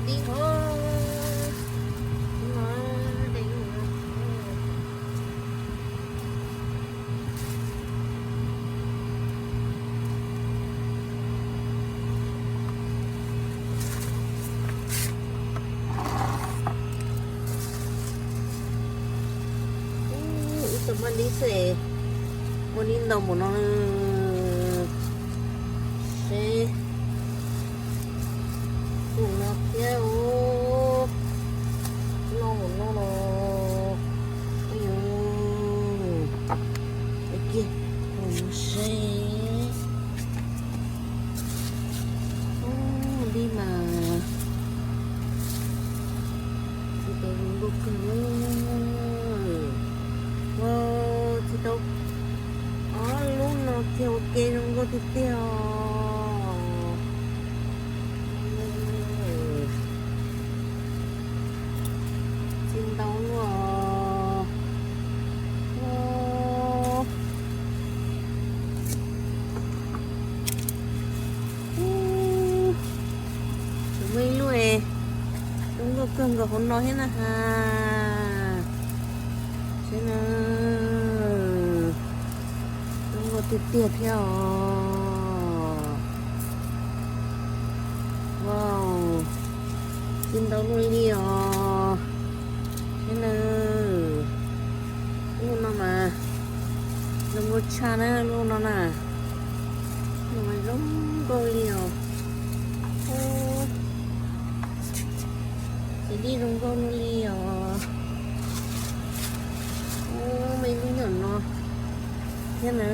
Tib hov no de. Ib tug maj dib xwb, muaj dib ntau npaum no. Seb, tus no thiab, loj npaum no los, ib yus, kiag, mus seb. Ub, dib mas tsis tau zoo nkauj kawg. Ua, tsis tau ob lub no kiag ua ke zoo nkauj tiag tiag os. Tsis ntau luaj os. Ub, tseem muaj ib lub zoo nkauj kawg nkaus hauv no thiab na has. Seb na, zoo nkauj tiag tiag thiab os. Wow, tsis ntau luaj li os. Seb na, lub no mas zoo nkauj tshaj na, lub no na. Lub no mas zoo nkauj li os. Ub, txiv dib zoo nkauj luaj li os. Ub, muaj ib lub nyuam no thiab na.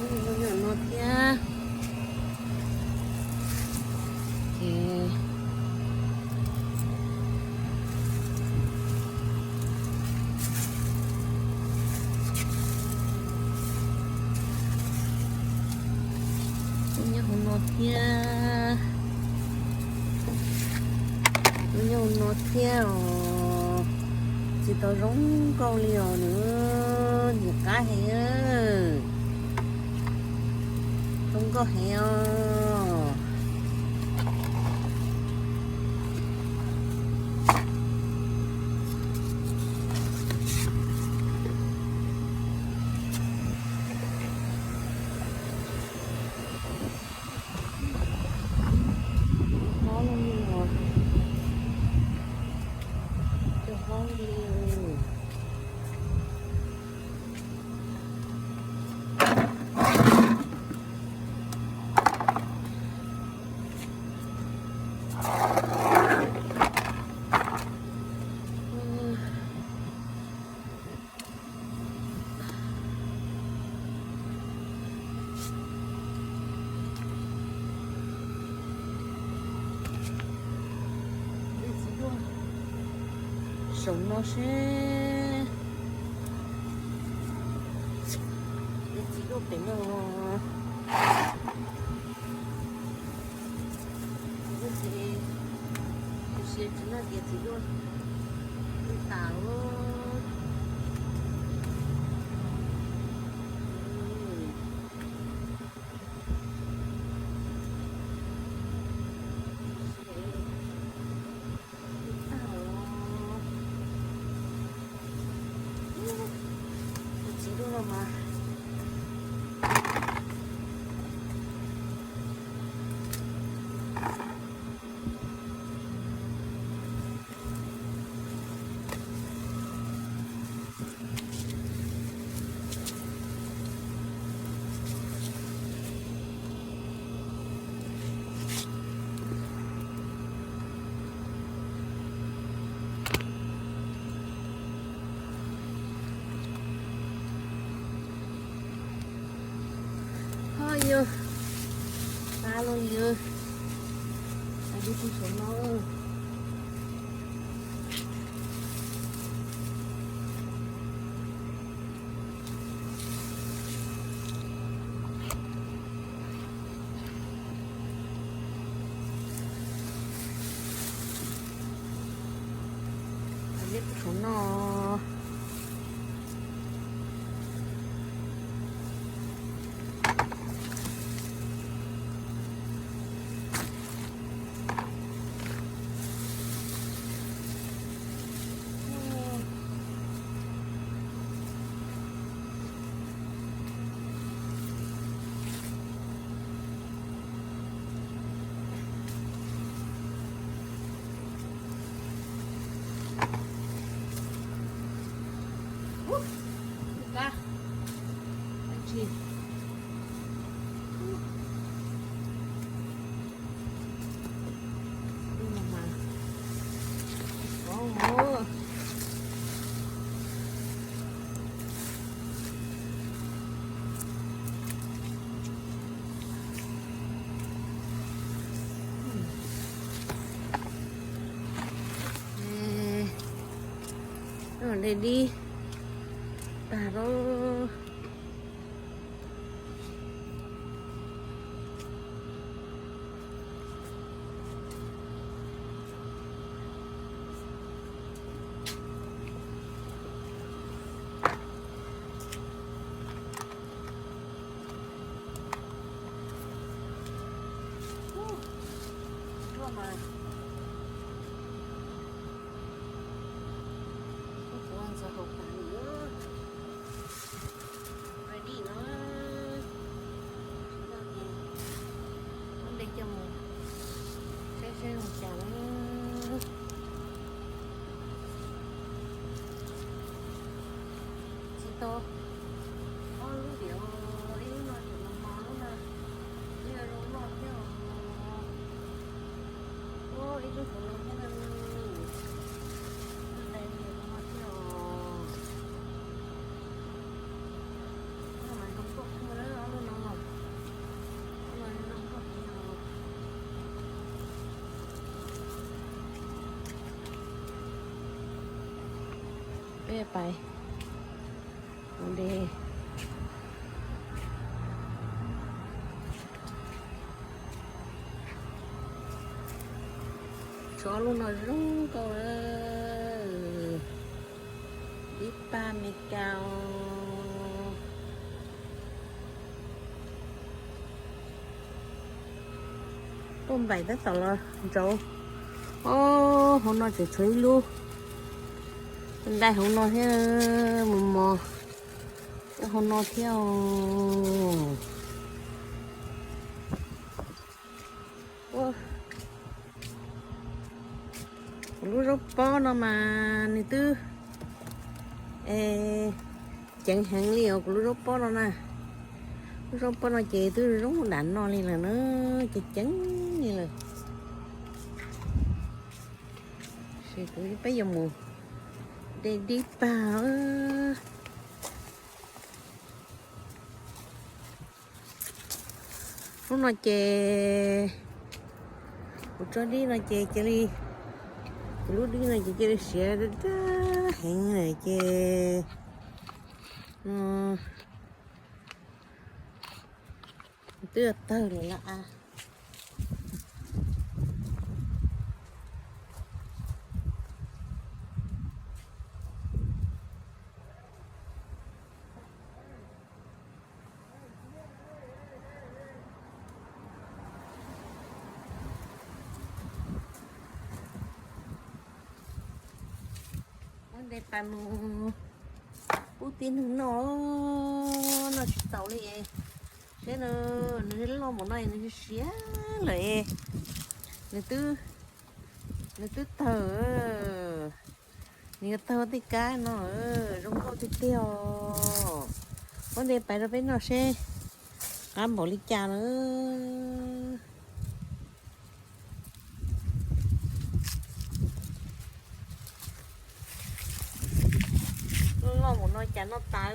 Ub, lub nyuam no thiab. Lub nyob hauv no thiab. Lub nyob hauv no thiab os. Tsis tau zoo nkauj li os nws, ntxim qab heev. Zoo nkauj heev os. Mob no li os. Cov mob li. Saum no seb. Txiv duaj pem no. Tab sis tsis noj tias txiv duaj twb tas lawm. Txiv duaj no mas. Ho yog, tas los yog, tas li tus saum no. Neb tus saum no. Ua, de dib tag lawm. Ready no. Muab de coj mus saib saib zoo cas na. Tsis tau ob lub diam, ib lub no tseem mos mos lub no, ib lub zoo loj thiab os. Ua ib lub hauv no thiab na, lub no thiab os. Lub no zoo nkauj kawg, ob lub no, lub no zoo nkauj kawg. Peb pais ua de. Tshuav ob lub no zoo nkauj, dib paj Meskas. Tuaj npaim tab tom los ntsaum. Ob, hauv no tseem tshuav ib lub, ntais hauv no thiab, mos mos hauv no thiab os. Ua, kuv lub zaub pob no mas nws twb, e, ceev heev li os, kuv lub zaub pob no na. Lub zaub pob no ces twb zoo dam no li lawm na, ceev ceev li lawm. Tab sis kuv peb yuav mus de dib paj. Hnub no ces kuv tso dib no ces cia li, kuv lub dib no ces cia li siav daj heev lawm ces, twb tawg lawm lauj. Muab de pais mus pub tib neeg noj, noj tsis taus li. Saib na, nws loj npaum no nws siav lawm. Nws twb, nws twb tawg, nws yuav tawg tej kab no, zoo nkauj tiag tiag os. Muab de pais rau peb noj seb qab npaum li cas na. Loj npaum no cas noj tas.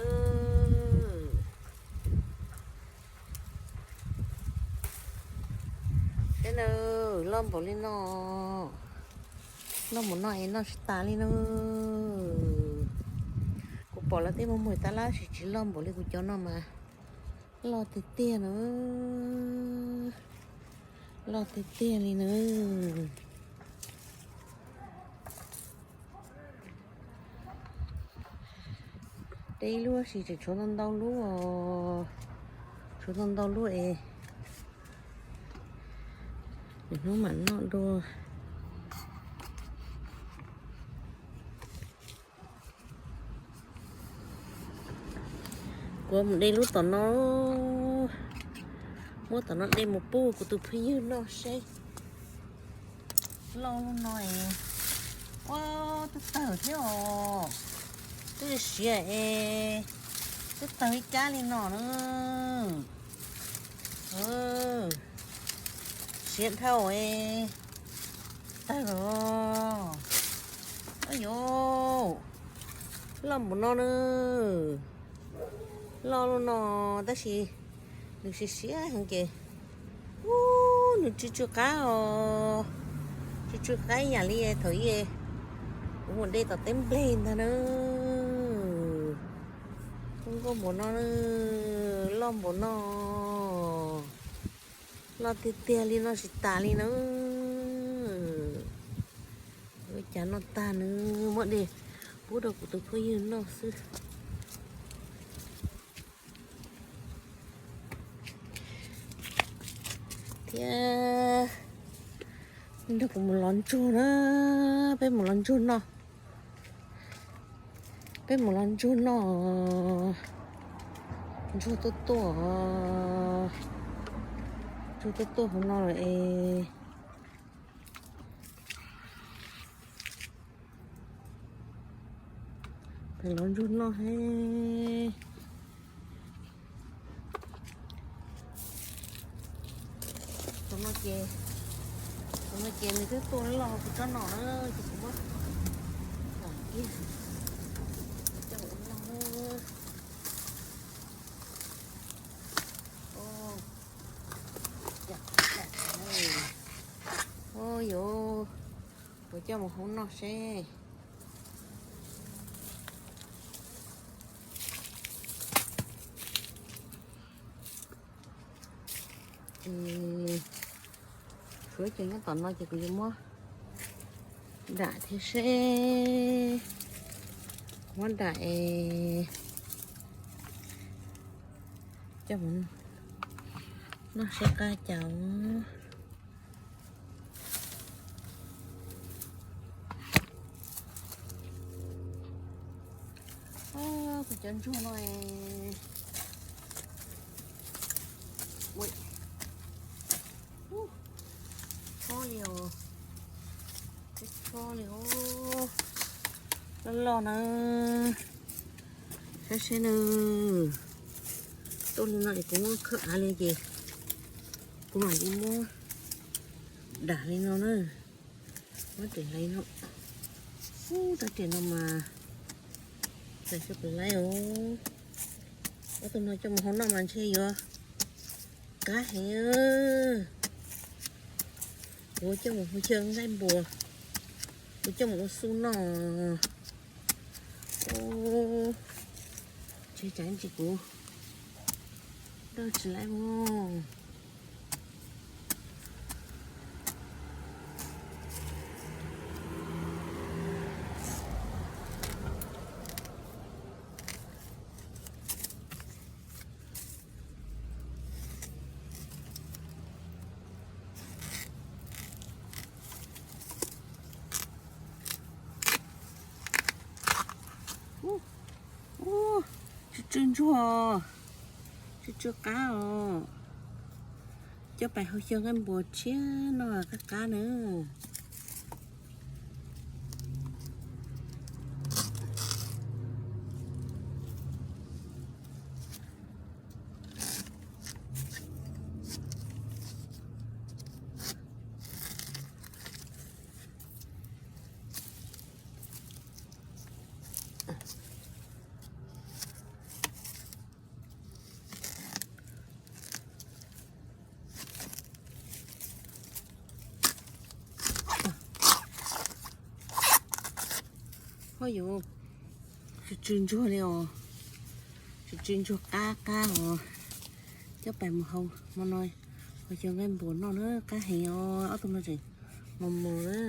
Saib na, loj npaum li no, loj npaum no es noj tsis tas li na. Kuv pom lawv tej muag muag tab lab sis tsis loj npaum li kuv cov no mas loj tiag tiag na, loj tiag tiag li na. De ib lub tab sis tseem tshuav ntau ntau lub os, tshuav ntau ntau lub es nws hnub mam noj dua. Kuv mus de lub tom no, muab tom no de mus pub kuv tus phooj ywg noj seb. Loj lub no es, ua, twb tawg thiab os, twb siav es, twb tawg ib kab li no na. Siav dhau es, tawg os. Oj yov, loj npaum no na. Loj li no tab sis nws siav siav heev ces, ub, nws tsw tsw qab os. Tsw tsw qab ib yam li thaum ub kuv mus de tom teb nplej ntag na. Zoo nkauj npaum no, loj npaum no. Loj tiag tiag li, noj tsis tas li na. Ua cas noj tag nws muab de pub rau kuv tus phooj ywg noj xwb. Thiab nrog kuv mus lov ntsuag na, peb mus lov ntsuag noj. Peb mus lov ntsuag noj. Ntsuag tuaj tuaj, ntsuag tuaj tuaj hauv no lawm es. Peb lov ntsuag noj he. Tus no ces, tus no ces nws twb tuaj loj kuv tsob no na, ces kuv muab kom kiag coj ua noj. Ua yov, kuv coj mus hau noj seb. Suav ces nyob tom no ces kuv yuav muab dam thiab seb. Muab dam es coj mus noj seb qab cas. Kuv cov ntsuag no, txhob li os, txhob li os, loj loj na. Saib seb na, tuaj li no es kuv muab khawb av li ces kuv mam li muab dam li no na. Muab ris laiv no, ub, rab riam no mas txais xyov pes laib os. Ob tug no coj mus hau noj mas ntshe yuav qab heev. Kuv coj mus hu xyaw nqaij npuas, kuv coj mus ua xu noj. Ntshe tsam ntsis kuv dawj tsis laib mog. Ub, tsw tsw ntsuag, tsw tsw qab os. Coj pais hau xyaw nqaij npuas tshiab noj qab qab na. Ho yuav, tsw tsw ntsuag li os, tsw tsw ntsuag qab qab os. Coj pais mus hau hmo no, hau xyaw nqaij npuas noj na, qab heev os, ob tug no tseem mos mos na.